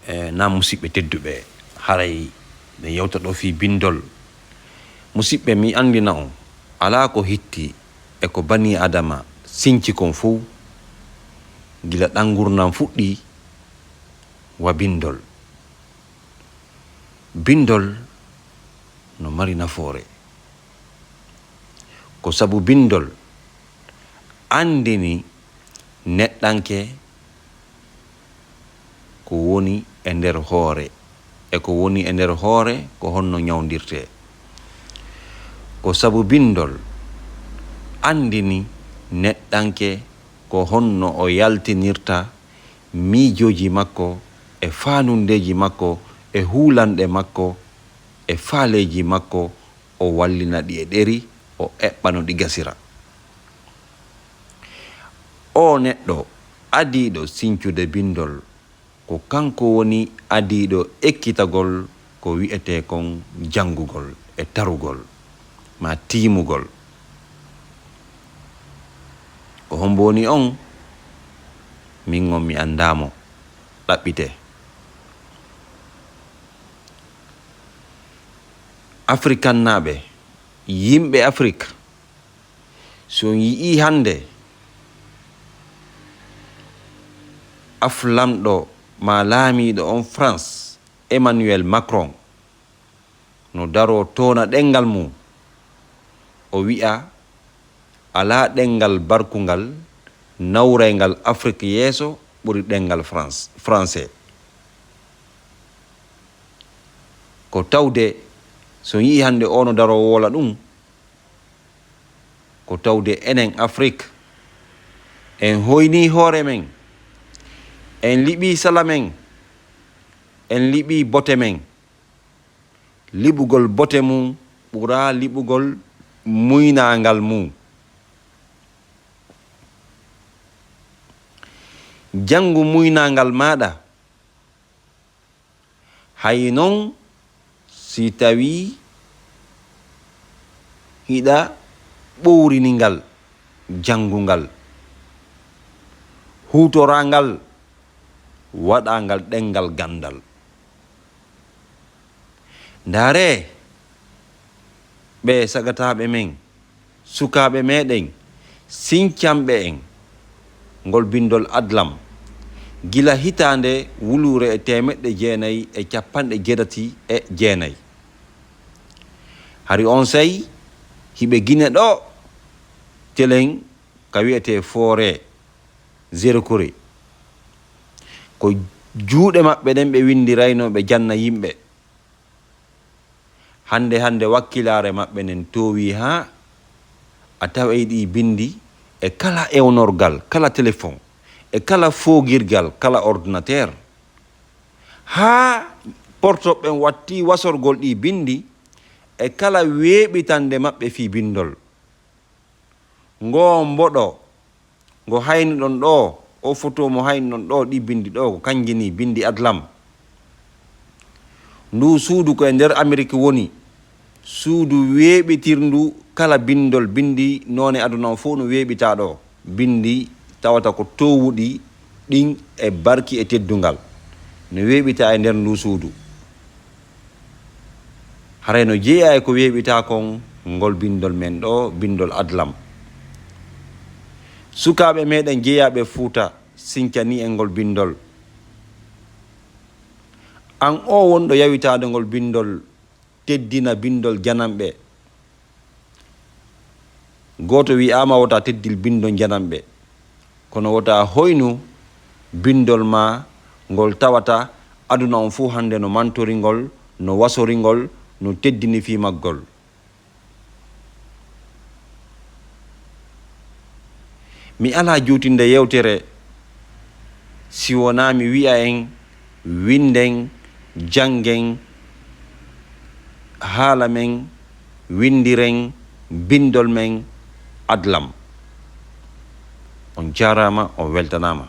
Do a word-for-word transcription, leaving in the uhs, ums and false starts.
E, na musiɓɓe tedduɓe, haray mi yewta ɗo fii bindol. Musiɓɓe, mi anndina on, alaa ko hitti e ko banii Aadama sinci kon fow, gila ɗan ngurndan fuɗɗii, wa bindol. Bindol no mari nafoore. Ko sabu bindol anndini neɗɗanke ko woni e nder hoore, e ko woni e nder hoore ko honno ñawndirtee. Ko sabu bindol anndini neɗɗanke ko honno o yaltinirta miijooji makko, e faanundeeji makko, e huulanɗe makko, e faaleeji makko, o wallina ɗi e ɗeri, o eɓɓa no ɗi gasira. Oo neɗɗo adiiɗo sincude bindol, ko kanko woni adiiɗo ekkitagol ko wi'etee kon janngugol e tarugol, maa tiimugol. Ko hombo woni on? Min on mi anndaa mo. Ɗaɓɓitee. Afrikannaaɓe, yimɓe Afrik, si on yi'ii hannde af lamɗo maa laamiiɗo on France, Emmanuel Macron, no daroo toona ɗenngal mum, o wi'a alaa ɗenngal barkungal nawrayngal Afrik yeeso ɓuri ɗenngal France, français. Ko tawde, so on yi'ii hannde oo no daroo woola ɗum, ko tawde enen Afrik, en hoynii hoore men, en liɓii sala men, en liɓii bote men. Liɓugol bote mum ɓuraa liɓugol muynaangal mum. Janngu muynaangal maaɗa, hay non si tawii hiɗa ɓowrini ngal, janngu ngal, huutoraa ngal, waɗaa ngal ɗenngal ganndal. Ndaaree, ɓee sagataaɓe men, sukaaɓe meɗen, sincanɓe en ngol binndol Adlam, gila hitaande wuluure e teemeɗɗe jeenay e cappanɗe jeetati e jeenay. Hari onsay, hiɓe Gine ɗoo, telen ka wi'etee Foore, Zerkore. Ko juuɗe maɓɓe ɗen ɓe winndiraynoo, ɓe janna yimɓe. Hannde hannde wakkilaare maɓɓe nden toowii haa a taway ɗii binndi e kala ewnorgal, kala telefon, e kala foogirgal, kala ordinateur. Haa portoɓe ɓen wattii wasorgol ɗii binndi e kala weeɓitannde maɓɓe fii binndol. Ngoo mboɗo ngo hayniɗon ɗoo, oo foto mo hayniɗon ɗoo, ɗii binndi ɗoo, ko kanji nii binndi Adlam. Nduu suudu ko e nder Amerik woni, suudu weeɓitirndu kala binndol, binndi noone aduna on fow no weeɓitaa ɗoo. Binndi tawata ko toowuɗi ɗin e barki e teddungal no weeɓitaa e nder nduu suudu. Haray no jeyaa e ko weeɓitaa kon ngol binndol men ɗoo, binndol Adlam. Sukaaɓe meɗen jeyaaɓe Fuuta sincanii en ngol binndol. An oo wonɗo yawitaade ngol binndol, teddina binndol jananɓe. Gooto wi'aama wota teddin binndol jananɓe, kono wota hoynu binndol maa ngol tawata aduna on fow hannde no mantori ngol, no wasori ngol, no teddini fii maggol. Mi alaa juutinde yewtere si wonaa mi wi'a en, winnden, janngen haala men, winndiren binndol men Adlam. On jaaraama, on weltanaama.